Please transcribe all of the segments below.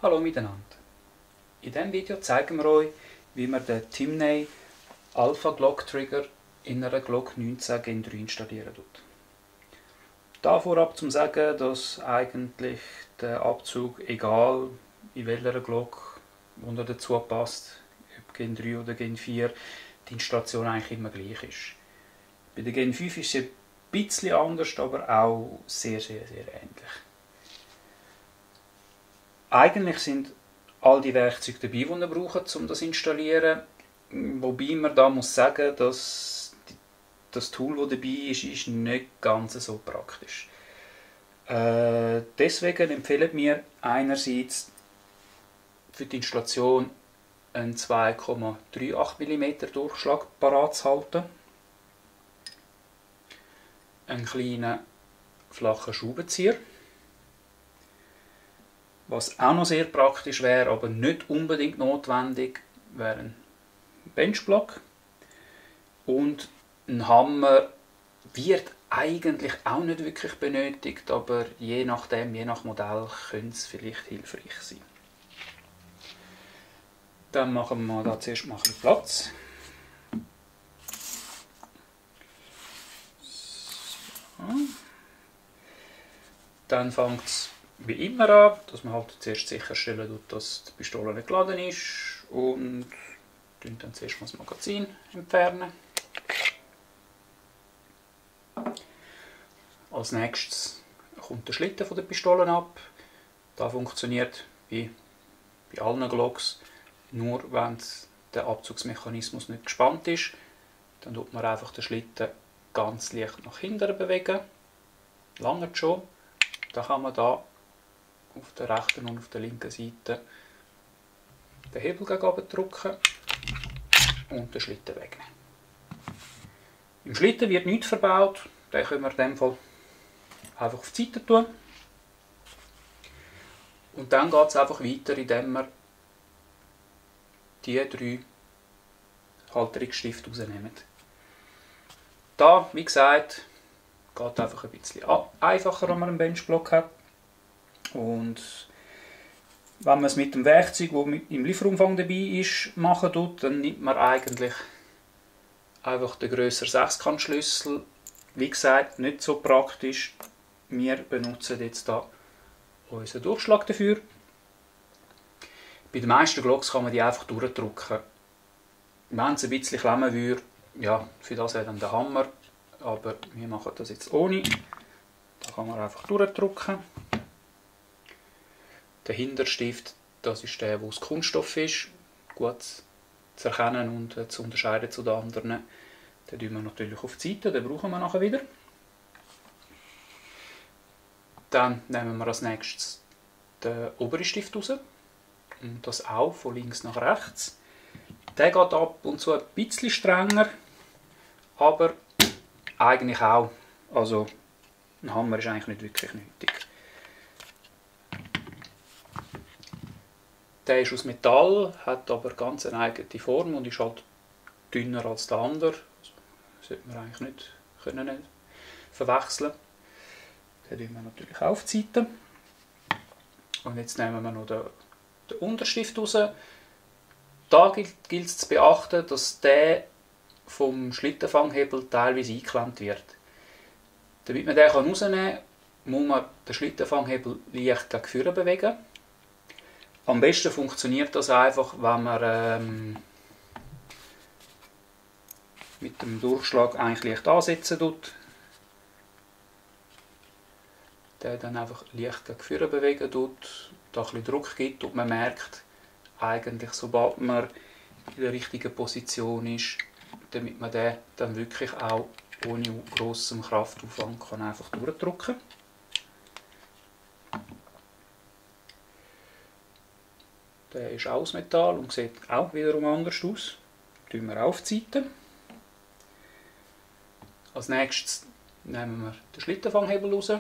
Hallo miteinander. In diesem Video zeigen wir euch, wie man den Timney Alpha Glock Trigger in einer Glock 19 Gen 3 installieren tut. Da vorab zum sagen, dass eigentlich der Abzug, egal in welcher Glock, die dazu passt, ob Gen 3 oder Gen 4, die Installation eigentlich immer gleich ist. Bei der Gen 5 ist es ein bisschen anders, aber auch sehr ähnlich. Eigentlich sind all die Werkzeuge dabei, die ihr braucht, um das zu installieren. Wobei man da muss sagen, dass das Tool, das dabei ist nicht ganz so praktisch. Deswegen empfehlen wir einerseits für die Installation einen 2,38 mm Durchschlag parat zu halten, einen kleinen flachen Schraubenzieher. Was auch noch sehr praktisch wäre, aber nicht unbedingt notwendig, wäre ein Benchblock. Und ein Hammer wird eigentlich auch nicht wirklich benötigt, aber je nach Modell könnte es vielleicht hilfreich sein. Dann machen wir da zuerst mal ein bisschen Platz. So. Dann fängt es wie immer an, dass man halt zuerst sicherstellen tut, dass die Pistole nicht geladen ist, und dann zuerst mal das Magazin entfernen. Als nächstes kommt der Schlitten von der Pistole ab. Das funktioniert wie bei allen Glocks nur, wenn der Abzugsmechanismus nicht gespannt ist. Dann tut man einfach den Schlitten ganz leicht nach hinten bewegen. Lange schon. Dann kann man da auf der rechten und auf der linken Seite den Hebel gegen oben drücken und den Schlitten wegnehmen. Im Schlitten wird nichts verbaut, den können wir in dem Fall einfach auf die Seite tun. Und dann geht es einfach weiter, indem wir die 3 Halterungsstifte rausnehmen. Da, wie gesagt, geht einfach ein bisschen einfacher, wenn man einen Benchblock hat. Und wenn man es mit dem Werkzeug, das im Lieferumfang dabei ist, machen tut, dann nimmt man eigentlich einfach den grösseren Sechskantschlüssel. Wie gesagt, nicht so praktisch. Wir benutzen jetzt hier unseren Durchschlag dafür. Bei den meisten Glocks kann man die einfach durchdrücken. Wenn es ein bisschen klemmen würde, ja, für das wäre dann der Hammer. Aber wir machen das jetzt ohne. Da kann man einfach durchdrücken. Der Hinterstift, das ist der aus Kunststoff ist, gut zu erkennen und zu unterscheiden zu den anderen. Den tun wir natürlich auf die Seite, den brauchen wir nachher wieder. Dann nehmen wir als nächstes den oberen Stift raus und das auch von links nach rechts. Der geht ab und zu ein bisschen strenger, aber eigentlich auch. Also ein Hammer ist eigentlich nicht wirklich nötig. Der ist aus Metall, hat aber ganz eine eigene Form und ist halt dünner als der andere. Das sollte man eigentlich nicht verwechseln. Den tun wir natürlich auch auf die Seite. Und jetzt nehmen wir noch den Unterstift raus. Da gilt es zu beachten, dass der vom Schlittenfanghebel teilweise eingeklemmt wird. Damit man den rausnehmen kann, muss man den Schlittenfanghebel leicht gegen vorne bewegen. Am besten funktioniert das einfach, wenn man mit dem Durchschlag eigentlich leicht ansetzen tut. Der dann einfach leicht gegen vorne bewegen tut, da ein bisschen Druck gibt und man merkt, eigentlich sobald man in der richtigen Position ist, damit man den dann wirklich auch ohne grossem Kraftaufwand kann einfach durchdrücken kann. Der ist auch aus Metall und sieht auch wiederum anders aus. Den tun wir auf die Seite. Als nächstes nehmen wir den Schlittenfanghebel raus.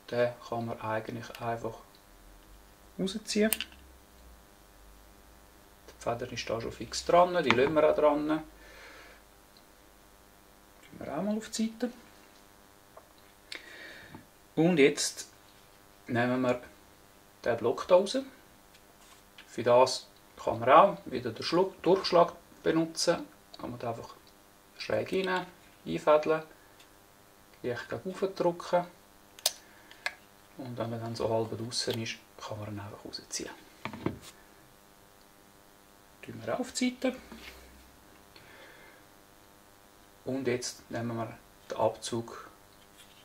Den kann man eigentlich einfach rausziehen. Die Feder ist da schon fix dran, die lassen wir auch dran. Den tun wir auch mal auf die Seite. Und jetzt nehmen wir den Block hier raus. Für das kann man auch wieder den Durchschlag benutzen. Kann man da einfach schräg rein, einfädeln, leicht gegen oben drücken und wenn man dann so halb draußen ist, kann man ihn einfach rausziehen. Tun wir auf die Seite. Und jetzt nehmen wir den Abzug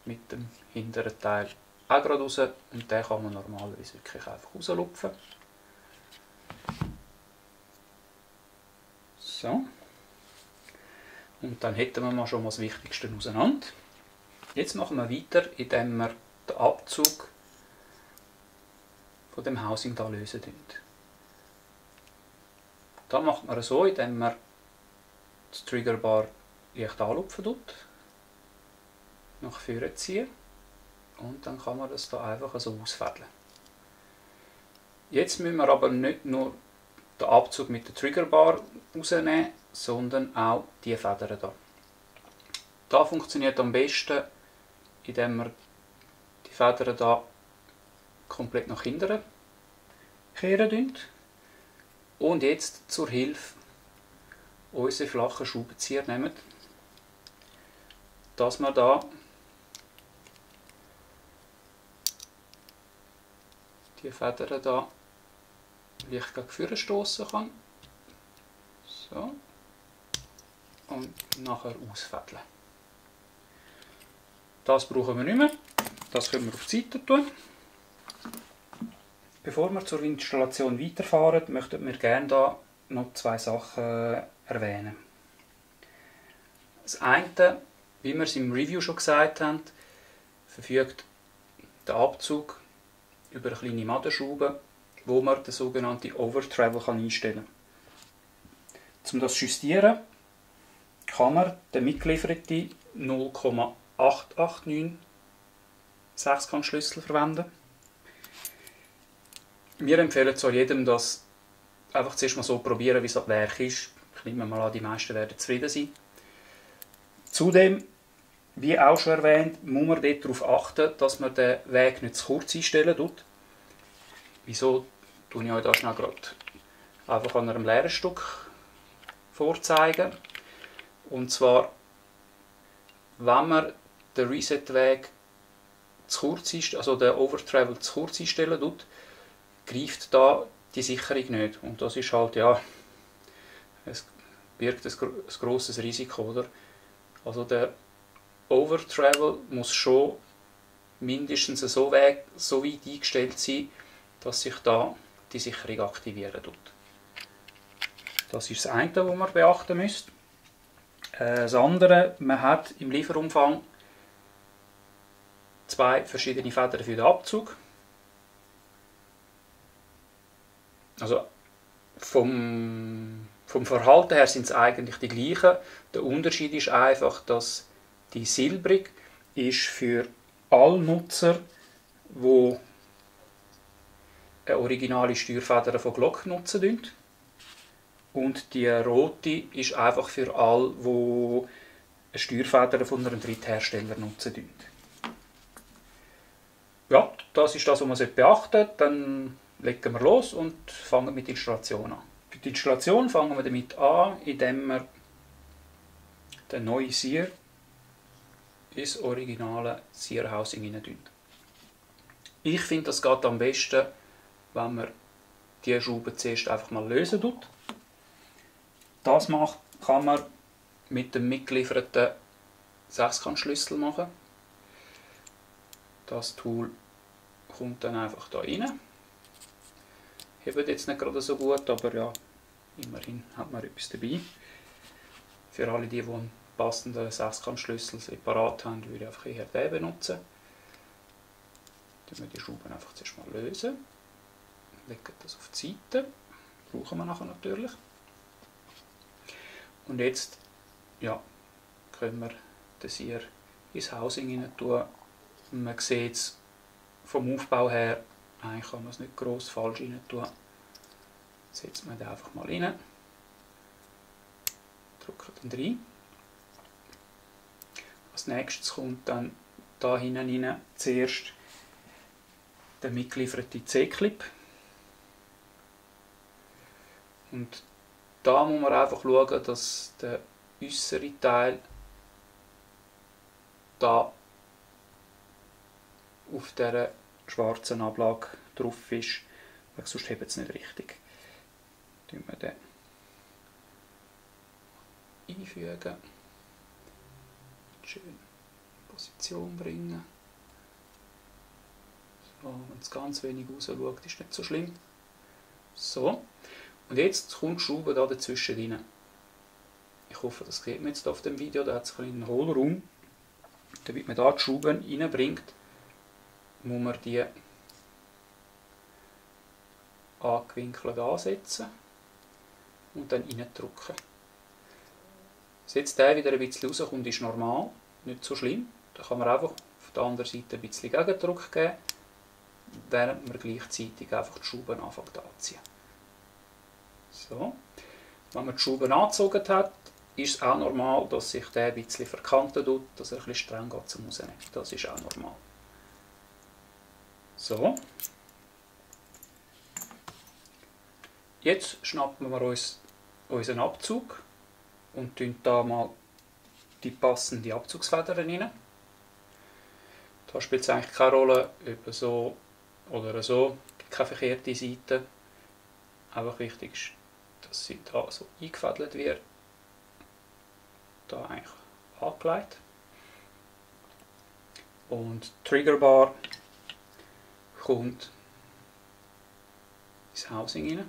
mit dem hinteren Teil auch gerade raus und den kann man normalerweise wirklich einfach rauslupfen. So. Und dann hätten wir mal schon mal das Wichtigste auseinander. Jetzt machen wir weiter, indem wir den Abzug von dem Housing da lösen. Da macht man so, indem man das Triggerbar leicht anlupfen tut, nach vorne ziehen und dann kann man das da einfach so ausfädeln. Jetzt müssen wir aber nicht nur den Abzug mit der Triggerbar rausnehmen, sondern auch die Federn hier. Das funktioniert am besten, indem wir die Federn hier komplett nach hinten kehren und jetzt zur Hilfe unsere flachen Schraubenzieher nehmen, dass wir da die Federn da leicht gegen vorne stoßen kann. So. Und nachher ausfädeln. Das brauchen wir nicht mehr. Das können wir auf die Seite tun. Bevor wir zur Installation weiterfahren, möchten wir gerne da noch zwei Sachen erwähnen. Das eine, wie wir es im Review schon gesagt haben, verfügt der Abzug über eine kleine Madenschraube, wo man den sogenannten Overtravel einstellen kann. Um das zu justieren, kann man den mitgelieferten 0,889 Sechskantschlüssel verwenden. Wir empfehlen zwar jedem, das einfach zuerst mal so probieren, wie es das Werk ist. Ich nehme mal an, die meisten werden zufrieden sein. Zudem, wie auch schon erwähnt, muss man darauf achten, dass man den Weg nicht zu kurz einstellen tut. Wieso tue ich euch das schnell gerade einfach an einem leeren Stück vorzeigen. Und zwar, wenn man den Reset-Weg zu kurz einstellen, also den Overtravel zu kurz einstellen tut, greift da die Sicherung nicht. Und das ist halt, ja, es birgt ein grosses Risiko, oder? Also der Overtravel muss schon mindestens so weit eingestellt sein, dass sich da die Sicherung aktivieren tut. Das ist das eine, was man beachten müsst. Das andere, man hat im Lieferumfang zwei verschiedene Federn für den Abzug. Also vom Verhalten her sind es eigentlich die gleichen. Der Unterschied ist einfach, dass die silbrig ist für alle Nutzer, die eine originale Steuerfeder von Glock nutzen. Und die rote ist einfach für alle, die eine Steuerfeder von einem Dritthersteller nutzen. Ja, das ist das, was man beachten sollte. Dann legen wir los und fangen mit der Installation an. Für die Installation fangen wir damit an, indem wir den neuen Sear ins originale Sear Housing hinein. Ich finde, das geht am besten, wenn man die Schraube zuerst einfach mal lösen tut. Das kann man mit dem mitgelieferten Sechskantschlüssel machen. Das Tool kommt dann einfach da rein. Hebt jetzt nicht gerade so gut, aber ja, immerhin hat man etwas dabei. Für alle, die einen passenden Sechskantschlüssel separat haben, würde ich einfach eher den benutzen. Dann wir die Schrauben einfach zuerst mal lösen. Legen das auf die Seite. Brauchen wir nachher natürlich. Und jetzt ja, können wir das hier ins Housing hinein tun. Man sieht es vom Aufbau her, eigentlich kann man es nicht gross falsch rein tun. Setzt man den einfach mal rein. Drückt den rein. Als nächstes kommt dann da hinten rein zuerst der mitgelieferte C-Clip. Und da muss man einfach schauen, dass der äußere Teil da auf dieser schwarzen Ablage drauf ist, weil sonst hebt es nicht richtig. Dann wir den einfügen, schön in Position bringen. So, wenn es ganz wenig raus schaut, ist nicht so schlimm. So, und jetzt kommt die Schraube da dazwischen rein. Ich hoffe, das sieht man jetzt auf dem Video, da hat es einen Hohlraum. Damit man da die Schrauben reinbringt, muss man die angewinkelt ansetzen und dann reindrücken. Dass jetzt der wieder ein bisschen rauskommt, ist normal, nicht so schlimm. Da kann man einfach auf der anderen Seite ein bisschen Gegendruck geben, während man gleichzeitig einfach die Schrauben anfängt anzuziehen. So. Wenn man die Schrauben angezogen hat, ist es auch normal, dass sich der ein bisschen verkanten tut, dass er ein bisschen streng geht zum Rausnehmen. Das ist auch normal. So. Jetzt schnappen wir uns unseren Abzug und tun da mal die passende Abzugsfeder rein. Da spielt es eigentlich keine Rolle, ob so oder so, keine verkehrte Seite. Einfach wichtig ist, dass sie da so eingefädelt wird. Da eigentlich angelegt. Und die Triggerbar kommt ins Housing rein.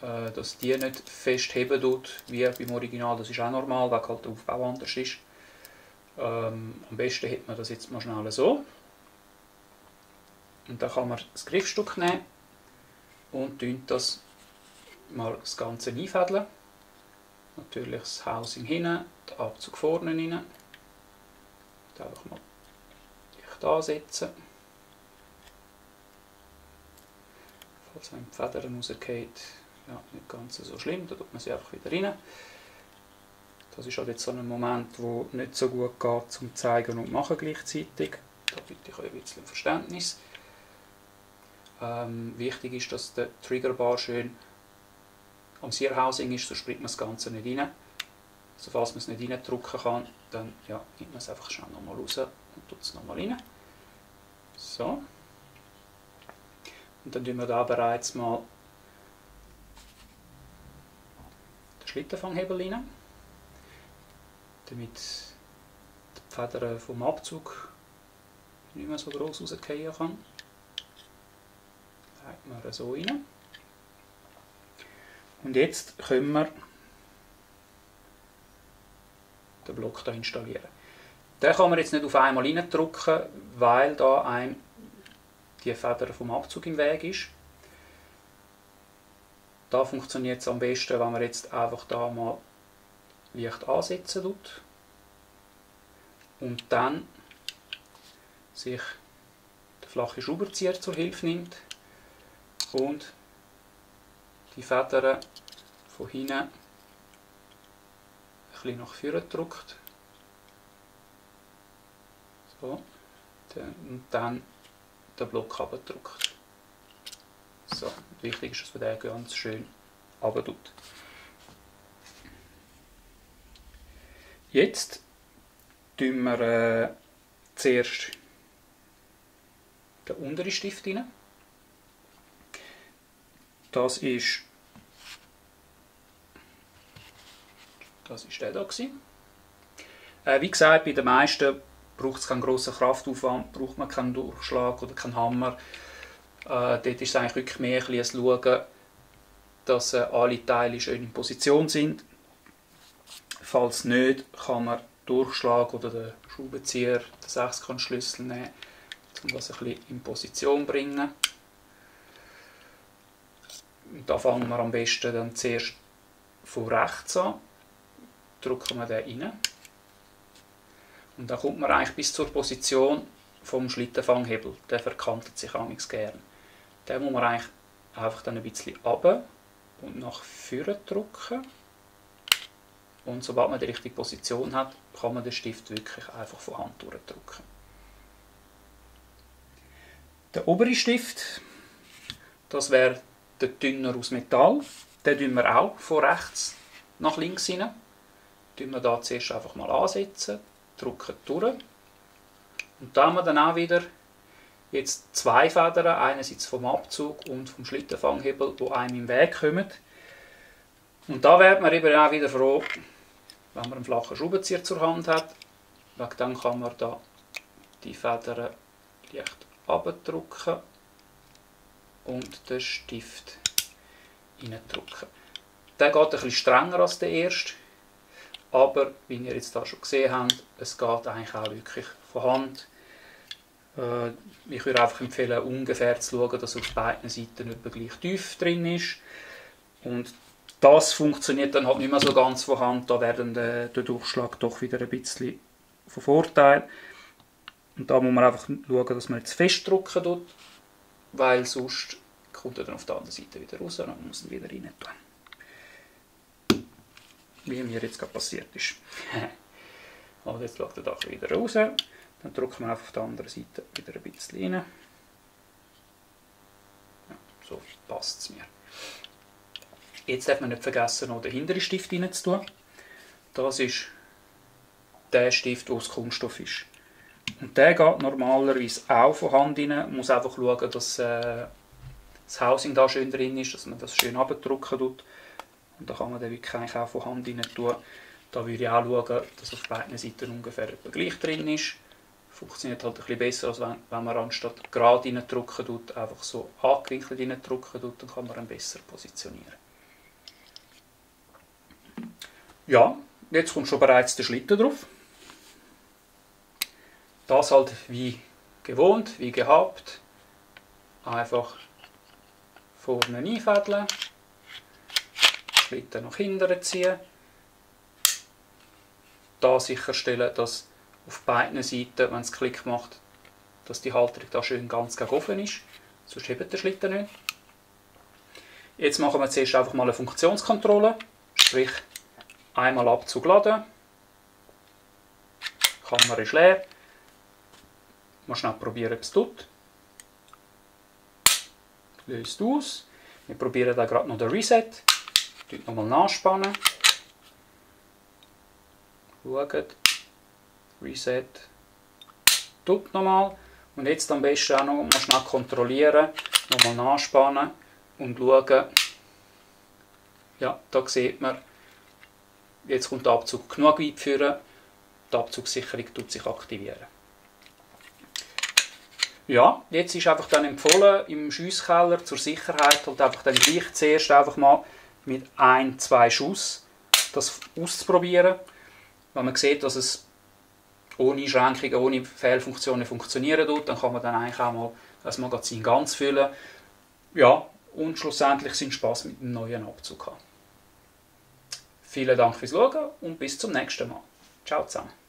Dass die nicht festheben tut, wie beim Original, das ist auch normal, weil halt der Aufbau anders ist. Am besten hat man das jetzt mal schnell so. Und dann kann man das Griffstück nehmen und das mal das Ganze einfädeln. Natürlich das Housing hinten, den Abzug vorne rein. Einfach mal dicht ansetzen. Falls man die Federn rausgeht, ja, nicht ganz so schlimm, da tut man sie einfach wieder rein. Das ist halt jetzt so ein Moment, wo nicht so gut geht zum Zeigen und Machen gleichzeitig. Da bitte ich euch ein bisschen Verständnis. Wichtig ist, dass der Triggerbar schön am Searhousing ist, sonst bringt man das Ganze nicht rein. Also falls man es nicht reindrücken kann, dann ja, nimmt man es einfach schnell nochmal raus und tut es nochmal rein. So. Und dann tun wir da bereits mal den Schlittenfanghebel rein, damit die Feder vom Abzug nicht mehr so gross rausfallen kann. Legen wir so rein. Und jetzt können wir den Block hier installieren. Den kann man jetzt nicht auf einmal reindrücken, weil da die Feder vom Abzug im Weg ist. Da funktioniert es am besten, wenn man jetzt einfach da mal leicht ansetzen tut und dann sich den flachen Schraubenzieher zur Hilfe nimmt und die Federn von hinten ein bisschen nach vorne drückt. So. Und dann den Block runterdrückt. So. Wichtig ist, dass man den ganz schön runter tut. Jetzt tun wir zuerst den unteren Stift rein. Das ist der hier. Wie gesagt, bei den meisten braucht es keinen grossen Kraftaufwand, braucht man keinen Durchschlag oder keinen Hammer. Dort ist es eigentlich wirklich mehr ein Schauen, dass alle Teile schön in Position sind. Falls nicht, kann man Durchschlag oder den Schraubenzieher, den Sechskantschlüssel nehmen, um das ein bisschen in Position zu bringen. Und da fangen wir am besten dann zuerst von rechts an, drücken wir den rein. Und dann kommt man eigentlich bis zur Position vom Schlittenfanghebel. Der verkantet sich amigs gern. Den muss man eigentlich einfach dann ein bisschen runter und nach vorne drücken. Und sobald man die richtige Position hat, kann man den Stift wirklich einfach von Hand durchdrücken. Der obere Stift, das wäre den dünner aus Metall. Den tun wir auch von rechts nach links hinein. Den wir da zuerst einfach mal ansetzen, drücken durch. Und da haben wir dann auch wieder jetzt zwei Federn, einerseits vom Abzug und vom Schlittenfanghebel, die einem im Weg kommen. Und da wird man eben auch wieder froh, wenn man einen flachen Schraubenzieher zur Hand hat. Wegen dann kann man da die Federn leicht abdrücken und den Stift reindrücken. Der geht ein bisschen strenger als der erste, aber wie ihr jetzt da schon gesehen habt, es geht eigentlich auch wirklich von Hand. Ich würde einfach empfehlen, ungefähr zu schauen, dass auf beiden Seiten etwa gleich tief drin ist. Und das funktioniert dann halt nicht mehr so ganz von Hand, da werden der Durchschlag doch wieder ein bisschen von Vorteil. Und da muss man einfach schauen, dass man jetzt festdrücken tut, weil sonst kommt er dann auf der anderen Seite wieder raus und man muss ihn wieder rein tun. Wie mir jetzt gerade passiert ist. Also jetzt schaut er da wieder raus, dann drücken wir auf der anderen Seite wieder ein bisschen rein. Ja, so passt es mir. Jetzt darf man nicht vergessen, noch den hinteren Stift rein zu tun. Das ist der Stift, der aus Kunststoff ist. Und der geht normalerweise auch von Hand rein. Man muss einfach schauen, dass das Housing da schön drin ist, dass man das schön abdrücken tut. Und da kann man den wirklich auch von Hand rein tun. Da würde ich auch schauen, dass auf beiden Seiten ungefähr gleich drin ist. Funktioniert halt ein bisschen besser, als wenn man anstatt gerade reindrücken tut, einfach so angewinkelt reindrücken tut, dann kann man ihn besser positionieren. Ja, jetzt kommt schon bereits der Schlitten drauf. Das halt wie gewohnt, wie gehabt. Einfach vorne einfädeln, Schlitten nach hinten ziehen. Da sicherstellen, dass auf beiden Seiten, wenn es Klick macht, dass die Halterung da schön ganz gegen offen ist. Sonst hebt der Schlitten nicht. Jetzt machen wir zuerst einfach mal eine Funktionskontrolle. Sprich, einmal Abzug laden. Kammer ist leer. Mal schnell probieren, ob es tut. Löst aus. Wir probieren da gerade noch den Reset. Nochmal nachspannen. Schaut. Reset. Tut nochmal. Und jetzt am besten auch noch mal schnell kontrollieren. Nochmal nachspannen und schauen. Ja, da sieht man, jetzt kommt der Abzug genug weit führen. Die Abzugssicherung tut sich aktivieren. Ja, jetzt ist einfach dann empfohlen, im Schiesskeller zur Sicherheit halt einfach dann gleich zuerst einfach mal mit 1-2 Schuss das auszuprobieren. Wenn man sieht, dass es ohne Einschränkungen, ohne Fehlfunktionen funktionieren tut, dann kann man dann eigentlich auch mal das Magazin ganz füllen. Ja, und schlussendlich seinen Spaß mit dem neuen Abzug haben. Vielen Dank fürs Schauen und bis zum nächsten Mal. Ciao zusammen.